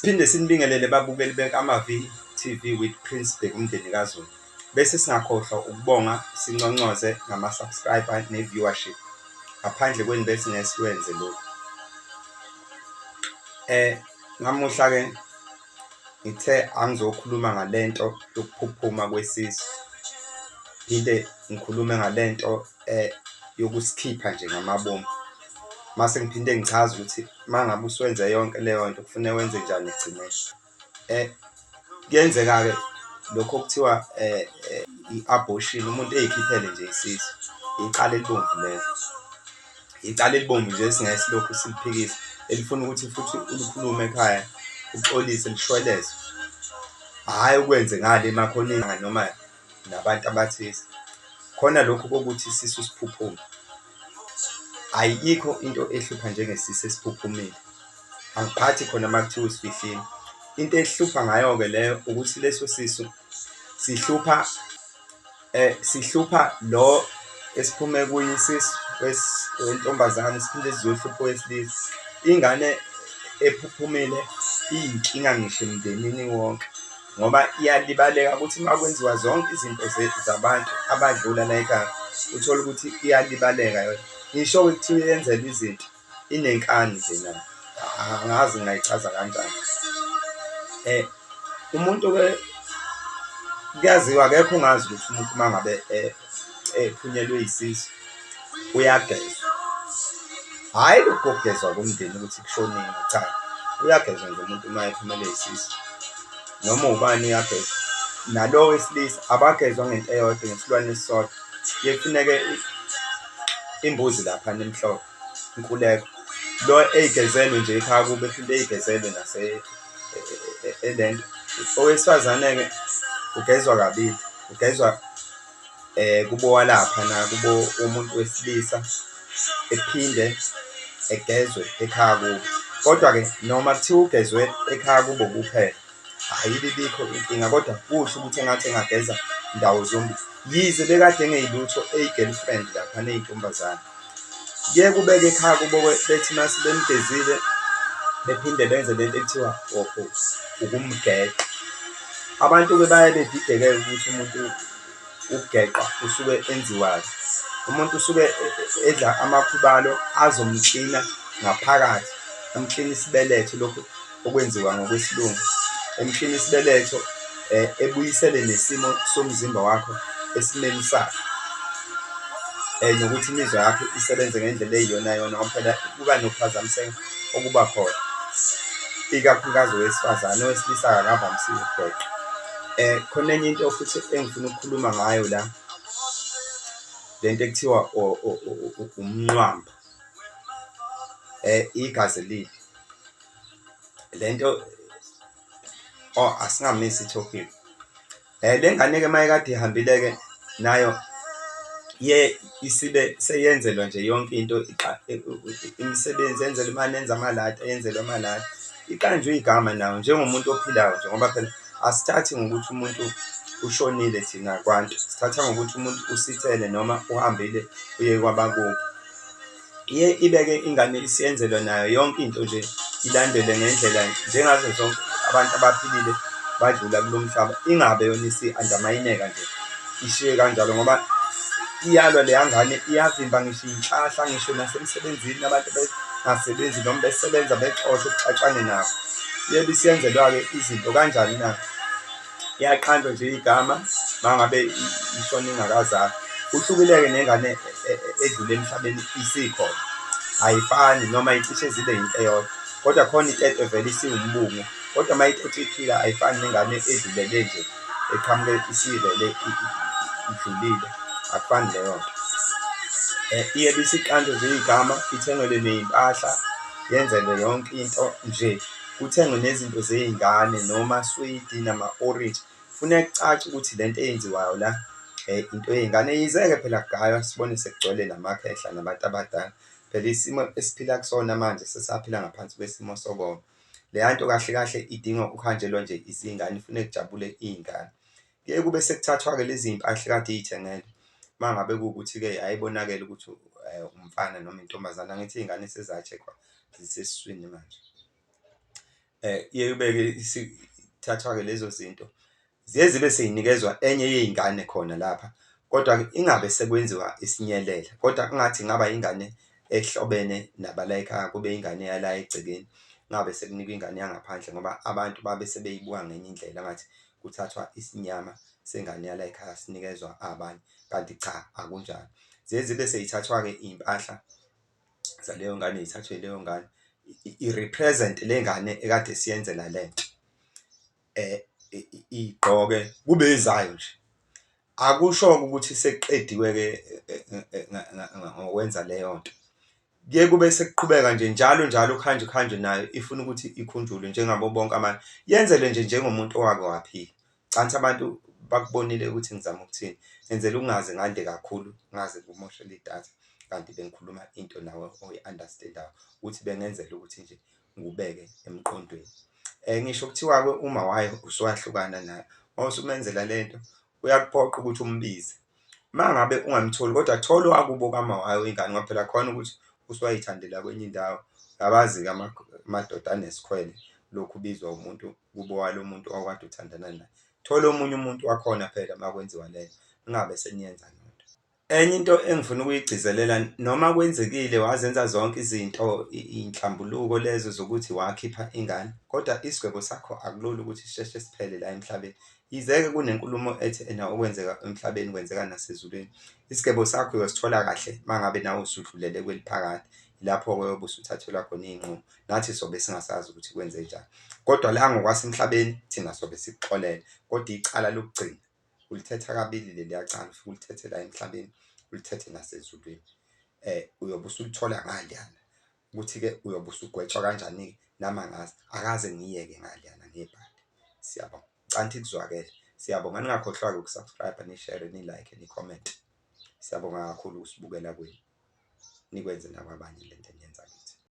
Siphinde sinibingelele babukeli bekaMavi TV with Prince Bhekumndeni kaZulu. Bese singakhohlwa ukubonga sinconcoze ngama-subscriber ne-viewership. Ngaphandle kwenu bese ngeke sikwenze lokhu. Namuhla-ke ngithe angizokhuluma ngalento yokuphuphuma kwesisu, phinde ngikhulume ngalento yokusikhipha nje ngamabomu. Mase ngiphinde ngichaze ukuthi uma ngabe usuwenze yonke leyo nto kufuneka wenze njani ekugcineni. Kuyenzeka-ke lokhu okuthiwa i-abortion, umuntu ey'khiphele nje isisu, icala elibomvu lelo. Icala elibomvu nje esingeke silokhu siliphikisa, elifuna ukuthi futhi ulikhulume ekhaya, uxolise lishweleze. Hhayi ukwenze ngale emakhoneni noma nabantu abathize. Khona lokhu kokuthi isisu siphuphume, ayikho into ehlupha njengesisu esiphuphumile. Angiphathi khona uma kuthiwa usifihlile. Into ehlupha ngayo-ke leyo ukuthi leso sisu sihlupha sihlupha lo esiphume kuye isisu wentombazane siphinde sizohlupha owesilisa. Ingane ephuphumile iyinkinga ngisho emndenini wonke ngoba iyalibaleka ukuthi uma kwenziwa zonke izinto zabantu abadlula la ekhaya, uthole ukuthi iyalibaleka yona. Ngisho-ke kuthiwa yenzelwa izinto inenkani nje nayo, angazi ngingayichaza kanjani. Umuntu-ke kuyaziwa akekho ongazi ukuthi umuntu uma ngabe ephunyelwe yisisu uyagezwa, hhayi lokhu kokugezwa komndeni ukuthi kushoniwe, cha, uyagezwa nje umuntu uma ephumelwe yisisu noma ubani uyagezwa. Nalo wesilisa abagezwa ngento eyodwa ngesilwane esisodwa, kuye kufuneke imbuzi laphana emhlophe, inkuleko. Lo eyigezelwe nje ekhaya kubo ephinde eyigezelwe nase elento. Owesifazane-ke ugezwa kabili, ugezwa kubo walapha nakubo womuntu wesilisa, ephinde egezwe ekhaya kubo. Kodwa-ke noma kuthiwa ugezwe ekhaya kubo kuphela, ayibi bikho inkinga kodwa kuhle ukuthi engathi engageza ndawo zombili. Yize bekade engeyilutho eyi-girlfriend laphana eyintombazane. Kuye kubeke ekhaya kubo bethi uma sebemgezile bephinde benze lento ekuthiwa ukumgeqa. Abantu-ke baye bedideke ukuthi umuntu ukugeqwa usuke enziwani. Umuntu usuke edla amakhubalo azomklina ngaphakathi, amkline isibeletho lokhu okwenziwa ngokwesilungu, emkline isibeletho ebuyisele nesimo somzimba wakho esimeni sakhe. Nokuthi imizwa yakho isebenze ngendlela eyiyona yona ngoba phela kuba nokuphazamiseka okuba khona, ikakhulukazi owesifazane, owesilisa akavamisile ukugeqa. Khona enye into futhi engifuna ukukhuluma ngayo la, le nto ekuthiwa umnqwambo, igazi elibi. Le nto, oh asingamisi i-topic. Le ngane-ke uma ikade ihambile-ke nayo iye isibe seyenzelwa nje yonke into imisebenzi yenzelwa imane yenza amalata, yenzelwe amalata. Iqanjwe igama nayo njengomuntu ophilayo nje ngoba phela asithathi ngokuthi umuntu ushonile thina kwantu, sithatha ngokuthi umuntu usithele noma uhambile uye kwabakubo. Iye ibeke ingane isiyenzelwa nayo yonke into nje ilandelwe ngendlela njengazo zonke abantu abaphilile badlula kulo mhlaba, ingabe yona isi-undermine-eka nje ishiywe kanjalo ngoba iyalwa leya ngane iyavimba ngisho iy'nhlahla ngisho nasemsebenzini abantu bengasebenzi noma besebenza bexoshwe kuxatshwane nabo. Iyobe isiyenzelwa-ke izinto kanjani na? Iyaqanjwa nje igama uma ngabe ishona ingakazalwa. Kuhlukile-ke nengane edlule emhlabeni isikhona, ayifani noma icishe zibe yinto eyodwa, kodwa khona itete vele isiwumbungu, kodwa uma itete iphila ayifani nengane edlulele nje eqhamuke isivele idlulile, akufani leyo nto. Iye bisiqanjwe nje igama, ithengelwe ney'mpahla, yenzelwe yonke into nje. Kuthengwe nezinto zey'ngane nomaswidi nama-orintshi. Kufuneka kucace ukuthi lento eyenziwayo la into yey'ngane, yize-ke phela kugaywa sibone sekugcwele namakhehla nabantu abadala. Phela isimo esiphila kusona manje sesaphila ngaphansi kwesimo sokoma. Leya nto kahle kahle idinga ukuhanjelwa nje izingane, ifune kujabule iy'ngane. Kuye kube sekuthathwa-ke lezi mpahla ekade iy'thengele uma ngabe kuwukuthi-ke yayibonakele ukuthi umfana noma intombazane, angithi iy'ngane seza-check-wa zisesiswini manje. Iye kube-ke isithathwa-ke lezo zinto ziye zibe sey'nikezwa enye yey'ngane khona lapha, kodwa-ke ingabe sekwenziwa isinyelela kodwa kungathi kungaba ingane ehlobene nabalayikhaya, kube ingane yala egcekeni. Kungabe sekunikwa ingane yangaphandle ngoba abantu babe sebeyibuka ngenye indlela engathi kuthathwa isinyama sengane yalayikhaya sinikezwa abanye, kanti cha akunjalo. Ziye zibe sey'thathwa-ke iy'mpahla zaleyo ngane y'thathwe ileyo ngane i-represent-e le ngane ekade siyenzela lento igqoke kube ezayo nje. Akusho-ke ukuthi sekuqediwe-ke ngokwenza leyo nto, kuye kube sekuqhubeka nje njalo njalo kuhanjwe kuhanjwe nayo ifuna ukuthi ikhunjulwe njengabo bonke abantu, yenzelwe nje njengomuntu owake waphila. Cansi abantu bakubonile ukuthi ngizama ukuthini, ngenzela ukungaze ngande kakhulu ngaze ngikumoshele idatha kanti bengikhuluma into nawe oyi-understand-ayo ukuthi bengenzela ukuthi nje ngikubeke emqondweni. Ngisho kuthiwa-ke uma wayo usuwahlukana naye mawusumenzela lento kuyakuphoqa ukuthi umbize. Uma ngabe ungamtholi kodwa thola owakubo kama wayo ingane ngoba phela khona ukuthi usuwayithandela kwenye indawo. Uyawazi-ke amadoda anesikhwele lokhu ubizwa umuntu kubo walo muntu owawukade uthandana naye. Thola omunye umuntu wakhona phela uma kwenziwa lento ningabe seniyenza lento. Enye into engifuna ukuyigcizelela noma kwenzekile wazenza zonke izinto iy'nhlambuluko lezo zokuthi wakhipha ingane, kodwa isigwebo sakho akulula ukuthi sisheshe siphele la emhlabeni. Yize-ke kunenkulumo ethi ena okwenzeka emhlabeni kwenzeka nasezulwini. Isigwebo sakho uyosithola kahle uma ngabe nawe usudlulele kweliphakade, lapho-ke oyobe usuthathelwa khona iy'nqumo, nathi sobe singasazi ukuthi kwenzenjani. Kodwa la ngokwasemhlabeni thina sobe sikuxolele, kodwa icala lokugcina ulithetha kabili leliya cala, ufike ulithethe la emhlabeni ulithethe nasezulwini. Uyobe usulithola ngaleyana ukuthi-ke uyobe usugwetshwa kanjani-ke nami angazi, akaze ngiyeke ngaleyana ngebhadi. Siyabonga, ngicabanga ukuthi kuzwakele. Siyabonga, ningakhohlwa-ke uku-subscribe-a, ni-share, ni-like, ni-comment. Siyabonga kakhulu ukusibukela kwenu, nikwenze nakwabanye lento.